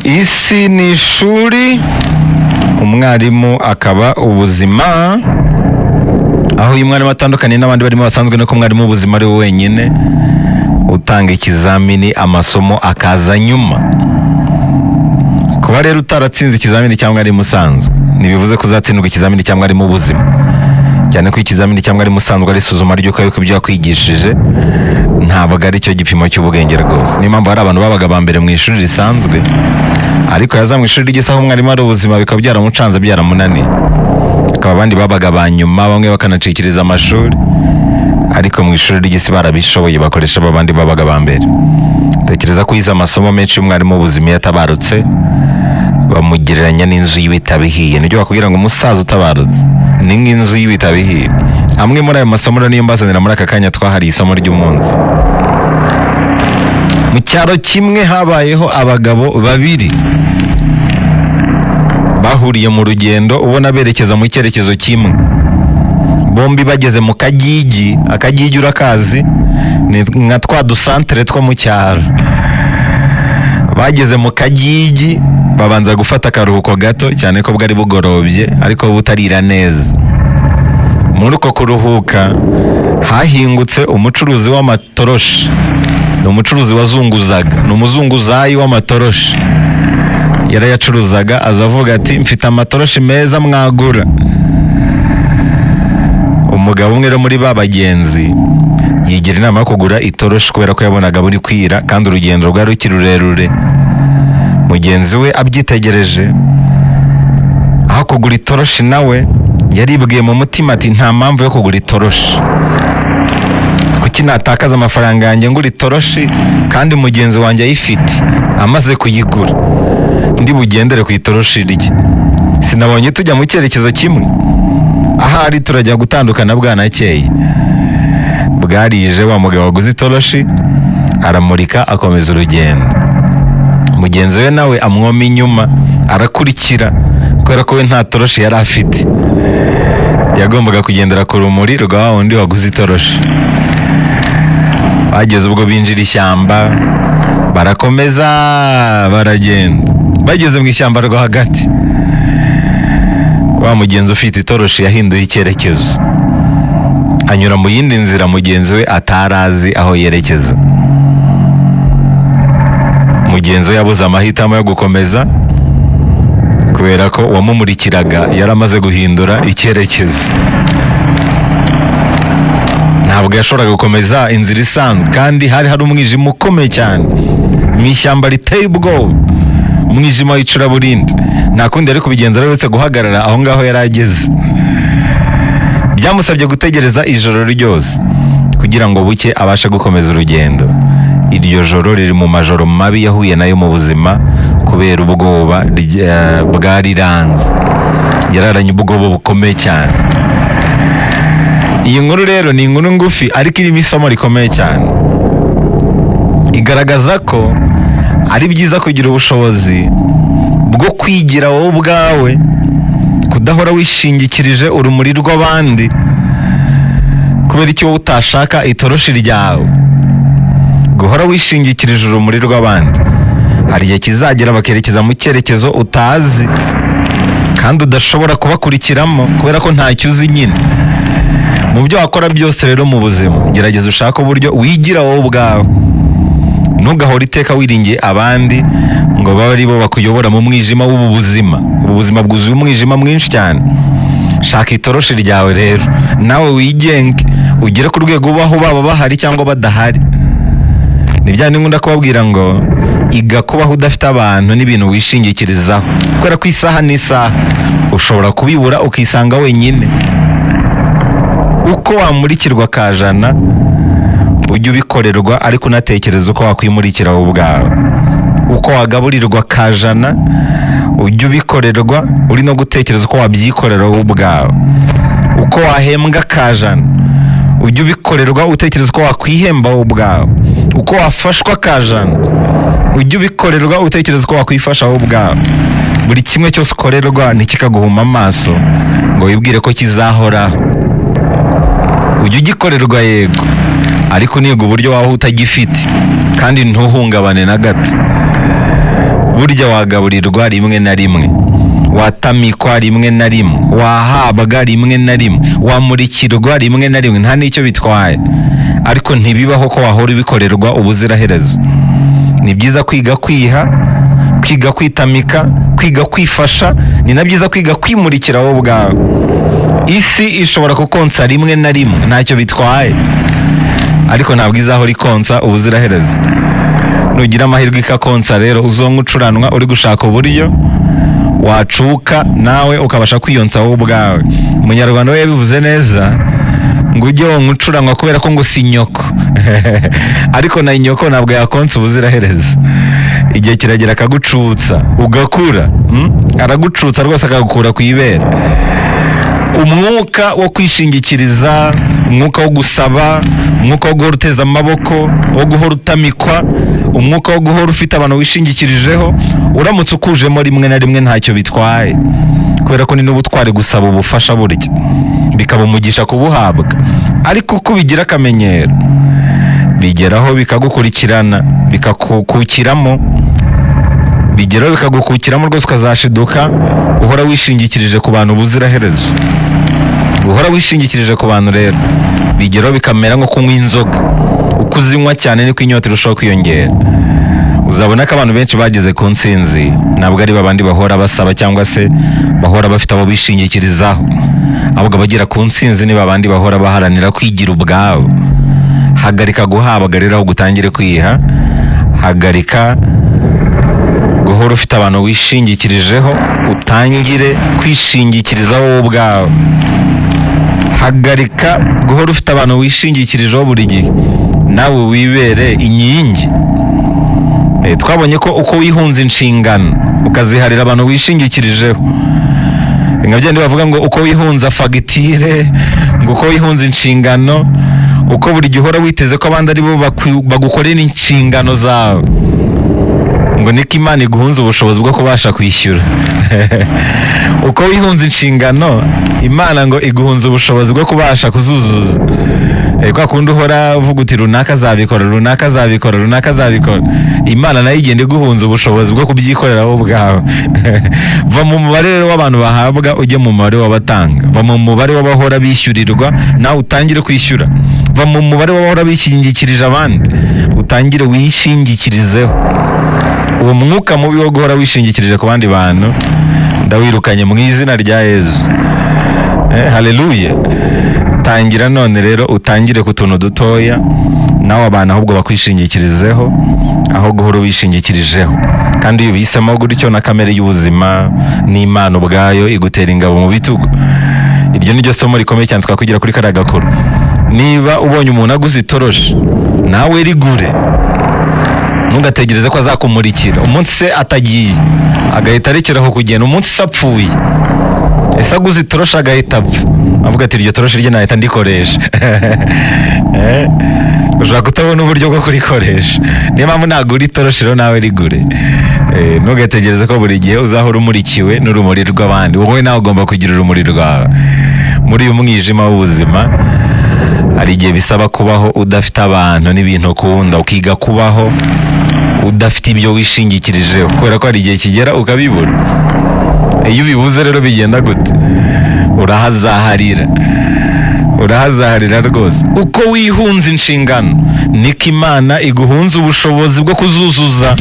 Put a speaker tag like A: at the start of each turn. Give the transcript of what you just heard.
A: Isi ni ishuri, umwarimu akaba ubuzima. Aho uyu mwarimu atandukaniye n'abandi barimo basanzwe nuko umwarimu w'ubuzima ari we wenyine utanga ikizamini, amasomo akaza nyuma. Kuba rero utaratsinze ikizamini cya mwarimu usanzwe ntibivuze ko uzatsindwa ikizamini cya mwarimu w'ubuzima, cyane ko ikizamini cya mwarimu usanzwe ari isuzuma ry'uko ariko ibyo yakwigishije, ntabwo ari cyo gipimo cy'ubwenge rwose. Niyo mpamvu hari abantu babaga ba mbere mu ishuri risanzwe, ariko yaza mu ishuri ry'isaha umwarimu ari ubuzima bikaba byaramucanze, byaramunaniye. Hakaba abandi babaga ba nyuma, bamwe bakanacikiriza amashuri, ariko mu ishuri ry'isi barabishoboye, bakoresha abandi babaga ba mbere. Tekereza ko yize amasomo menshi y'umwarimu w'ubuzima iyo atabarutse bamugereranya n'inzu y'ibitabo ihiye. Nibyo bakubwira ngo umusaza utabarutse ni nk'inzu y'ibitabo ihiye. Amwe muri ayo masomo rero niyo mbazanira muri aka kanya twahariye isomo ry'umunsi. Mu cyaro kimwe habayeho abagabo babiri bahuriye mu rugendo, ubona berekeza mu cyerekezo kimwe. Bombi bageze mu kagigi. Akagigi urakazi, ni nka twa dusantere two mu cyaro. Bageze mu kagigi babanza gufata akaruhuko gato, cyane ko bwari bugorobye ariko butarira neza. Muri uko kuruhuka hahingutse umucuruzi w'amatoroshi. Ni umucuruzi wazunguzaga, ni umuzunguzayi w'amatoroshi, yarayacuruzaga. Aza avuga ati: "Mfite amatoroshi meza, mwagura." Umugabo umwe rero muri ba bagenzi yigira inama yo kugura itoroshi, kubera ko yabonaga buri kwira kandi urugendo rwari rukiri rurerure. Mugenzi we abyitegereje, aho kugura itoroshi nawe yaribwiye mu mutima ati: "Nta mpamvu yo kugura itoroshi. Kuki natakaza amafaranga yanjye ngura itoroshi kandi mugenzi wanjye ayifite, amaze kuyigura? Ndi bugendere ku itoroshi rye. Sinabonye tujya mu cyerekezo kimwe? Ahari turajya gutandukana bwanakeye." Bwarije, wa mugabo waguze itoroshi aramurika, akomeza urugendo. Mugenzi we nawe amwoma inyuma, arakurikira. Kubera ko we nta toroshi yari afite, yagombaga kugendera ku rumuri rwa wa wundi waguze itoroshi. Bageze ubwo binjira ishyamba, barakomeza baragenda. Bageze mu ishyamba rwagati, wa mugenzi ufite itoroshi yahinduye icyerekezo, anyura mu yindi nzira mugenzi we atarazi aho yerekeza. Mugenzi we yabuze amahitamo yo gukomeza, kubera ko uwamumurikiraga yari amaze guhindura icyerekezo. Ntabwo yashoboraga gukomeza inzira isanzwe, kandi hari hari umwijima ukomeye cyane mu ishyamba riteye ubwoba, umwijima w'icuraburindi. Nta kundi yari kubigenza rero uretse guhagarara aho ngaho yari ageze. Byamusabye gutegereza ijoro ryose kugira ngo buke abashe gukomeza urugendo. Iryo joro riri mu majoro mabi yahuye nayo mu buzima, kubera ubwoba bwariranze. Yararanye ubwoba bukomeye cyane. Iyi nkuru rero ni inkuru ngufi, ariko irimo isomo rikomeye cyane. Igaragaza ko ari byiza kugira ubushobozi bwo kwigira wowe ubwawe, kudahora wishingikirije urumuri rw'abandi. Kubera icyo wowe utashaka itoroshi ryawe? Guhora wishingikirije urumuri rw'abandi, hari igihe kizagera bakerekeza mu cyerekezo utazi kandi udashobora kubakurikiramo, kubera ko ntacyo uzi nyine. Mu byo wakora byose rero mu buzima, gerageza ushake uburyo wigira wowe ubwawe. Ntugahore iteka wiringiye abandi ngo babe ari bo bakuyobora mu mwijima w'ubu buzima. Ubu buzima bwuzuye umwijima mwinshi cyane. Shaka itoroshi ryawe rero nawe wigenge, ugere ku rwego ubaho baba bahari cyangwa badahari. Ni bya nkunda kubabwira ngo iga kubaho udafite abantu n'ibintu wishingikirizaho, kubera ko isaha n'isaha ushobora kubibura, ukisanga wenyine. Uko wamurikirwa kajana, ujye ubikorerwa, ariko unatekereza uko wakwimurikira wowe ubwawe. Uko wagaburirwa kajana, ujye ubikorerwa uri no gutekereza uko wabyikorera wowe ubwawe. Uko wahembwa kajana, ujye ubikorerwa utekereza uko wakwihemba wowe ubwawe. Uko wafashwa kajana, ujye ubikorerwa utekereza uko wakwifasha wowe ubwawe. Buri kimwe cyose ukorerwa ntikikaguhuma amaso ngo wibwire ko kizahoraho. Ujye ugikorerwa, yego, ariko uniga uburyo waho utagifite kandi ntuhungabane na gato. Burya wagaburirwa rimwe na rimwe, watamikwa rimwe na rimwe, wahabwa rimwe na rimwe, wamurikirwa rimwe na rimwe, nta n'icyo bitwaye, ariko ntibibaho ko wahora ubikorerwa ubuziraherezo. Ni byiza kwiga kwiha, kwiga kwitamika, kwiga kwifasha. Ni na byiza kwiga kwimurikira wowe ubwawe. Isi ishobora kukonsa rimwe na rimwe, ntacyo bitwaye, ariko ntabwo izahora ikonsa ubuziraherezo. Nugira amahirwe ikakonsa rero, uzonka ucuranwa uri gushaka uburyo wacuka nawe ukabasha kwiyonsa wowe ubwawe. Umunyarwanda we yabivuze neza ngo ujye wonka ucuranwa kubera ko ngo si nyoko, ariko na nyoko ntabwo yakonsa ubuziraherezo. Igihe kiragera akagucutsa ugakura, Aragucutsa rwose akagukura ku ibere. Umwuka wo kwishingikiriza, umwuka wo gusaba, umwuka wo guhora uteze amaboko, wo guhora utamikwa, umwuka wo guhora ufite abantu wishingikirijeho, uramutse ukujemo rimwe na rimwe ntacyo bitwaye, kubera ko ni n'ubutwari gusaba ubufasha, burya bikaba umugisha kubuhabwa. Ariko uko ubigira akamenyero, bigeraho bikagukurikirana, bikakukukiramo, bigeraho bikagukukiramo rwose, ukazashiduka uhora wishingikirije ku bantu ubuziraherezo. Guhora wishingikirije ku bantu rero bigeraho bikamera nko kunywa inzoga: uko uzinywa cyane niko inyota irushaho kwiyongera. Uzabona ko abantu benshi bageze ku ntsinzi ntabwo ari babandi bahora basaba cyangwa se bahora bafite abo bishingikirizaho, ahubwo abagera ku ntsinzi ni babandi bahora baharanira kwigira ubwabo. Hagarika guhabwa rero, ahubwo utangire kwiha. Hagarika guhora ufite abantu wishingikirijeho, utangire kwishingikirizaho wowe ubwawe. Hagarika guhora ufite abantu wishingikirijeho buri gihe, nawe wibere inkingi. Twabonye ko uko wihunza inshingano ukaziharira abantu wishingikirijeho, nka byandi bavuga ngo uko wihunza fagitire, ngo uko wihunza inshingano, uko buri gihe uhora witeze ko abandi ari bo bagukorera inshingano zawe, ngo niko Imana iguhunza ubushobozi bwo kubasha kwishyura. Uko wihunza inshingano, Imana ngo iguhunza ubushobozi bwo kubasha kuzuzuza. Kwa kundi uhora uvuga uti runaka azabikora, runaka azabikora, runaka azabikora, Imana nayo igenda iguhunza ubushobozi bwo kubyikorera wowe ubwawe. Va mu mubare rero w'abantu bahabwa, ujye mu mubare w'abatanga. Va mu mubare w'abahora bishyurirwa, nawe utangire kwishyura. Va mu mubare w'abahora bishingikirije abandi, utangire wishingikirizeho. Uwo mwuka mubi wo guhora wishingikirije ku bandi bantu ndawirukanye mu izina rya Yezu. Haleluya! Tangira none rero, utangire ku tuntu dutoya, nawe abantu ahubwo bakwishingikirizeho aho guhora wishingikirijeho. Kandi iyo ubihisemo gutyo, na kamere y'ubuzima n'Imana ubwayo igutera ingabo mu bitugu. Iryo ni ryo somo rikomeye cyane twakwigira kuri kariya gakuru. Niba ubonye umuntu aguze itoroshi, nawe rigure, ntugategereze ko azakumurikira. Umunsi se atagiye agahita arekeraho kugenda, umunsi se apfuye, ese aguze itoroshi agahita apfa, avuga ati iryo toroshi rye nahita ndikoresha. Ushobora kutabona uburyo bwo kurikoresha. Niyo mpamvu nagura itoroshi rero, nawe rigure. Ntugategereze ko buri gihe uzahora umurikiwe n'urumuri rw'abandi. Wowe nawe ugomba kugira urumuri rwawe muri uyu mwijima w'ubuzima. Hari igihe bisaba kubaho udafite abantu n'ibintu ukunda, ukiga kubaho udafite ibyo wishingikirijeho, kubera ko hari igihe kigera ukabibura. Iyo ubibuze rero bigenda gute? Urahazaharira, urahazaharira rwose. Uko wihunza inshingano niko Imana iguhunza ubushobozi bwo kuzuzuza.